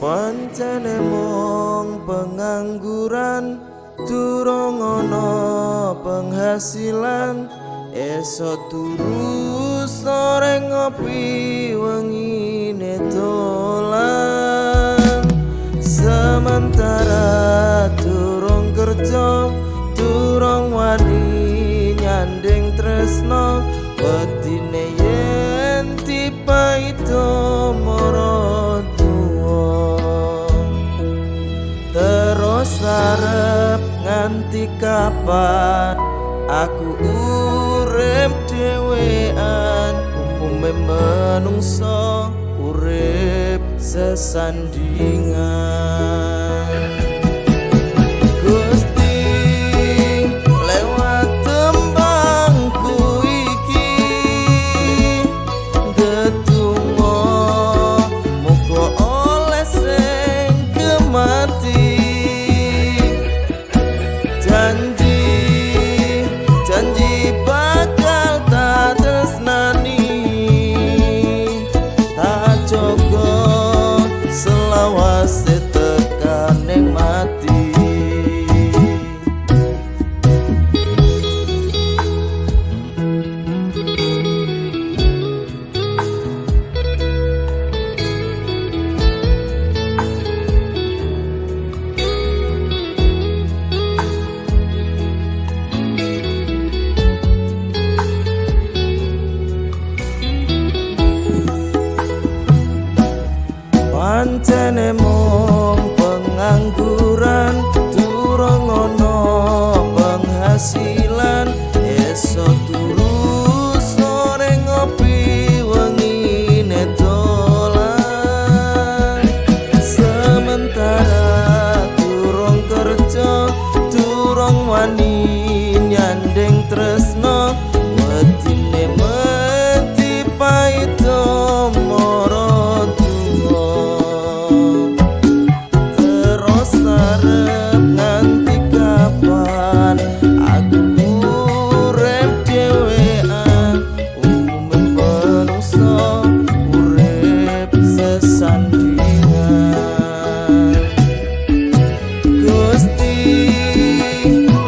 Pancene mung pengangguran, durung ana penghasilan, esok turu sore ngopi wengine dolan. Sementara durung kerja, durung wani nyanding tresno, wedine yen dipaido mara tuwa. Terus arep nganti kapan aku urip dhewean, umume menungso urip sesandingan. Gusti lewat tembangku iki ndedonga muga oleh sing kemati. Janji janji bakal tak tresnani, tak jaga selawase tekaning mati. Pancene mung pengangguran, durung ana penghasilan, esok turu sore ngopi wengine dolan. Sementara durung kerja, durung wani nyanding tresno, wedine mati paido mara tuwa. Terus arep nganti kapan aku urip dhewean, umume menungso urip sesandingan. Gusti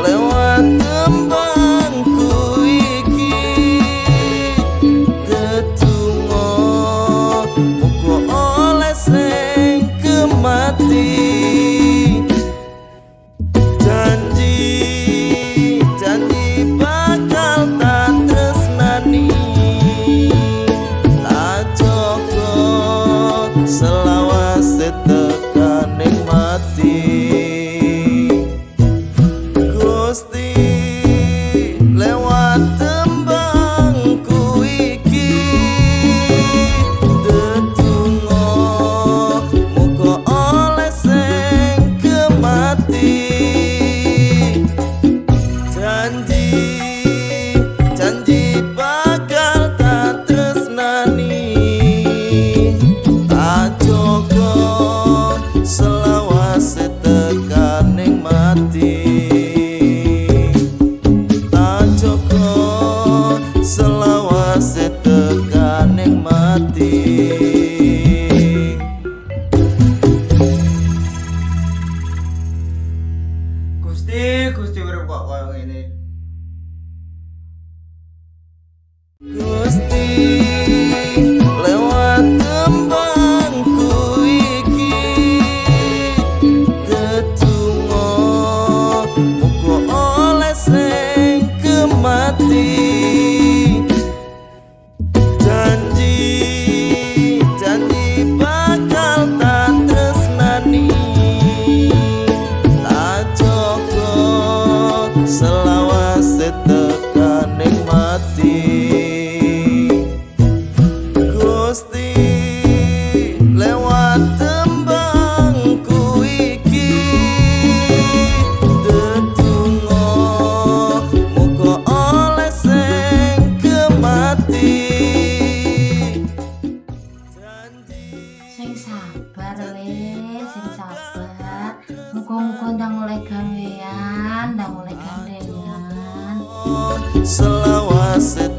lewat tembangku iki ndedonga muga oleh sing kemati. Janji janji bakal tak tresnani, tak jaga selawase tekaning mati. Gusti lewat tembangku iki ndedonga muga oleh sing kemati. Janji janji bakal tak tresnani, tak jaga selawase tekaning mati. Tak jaga selawase tekaning mati. Gusti, Gusti urip kok koyo ngene. Gusti lewat tembangku iki ndedonga muga oleh sing kemati. Janji janji bakal tak tresnani, tak jaga selawase tekaning mati. Gusti lewat tembangku iki ndedonga muga oleh sing kemati. Janji Sing sabar le, sing sabar. Muga-muga ndang oleh gawean, ndang oleh gandengan. Selawase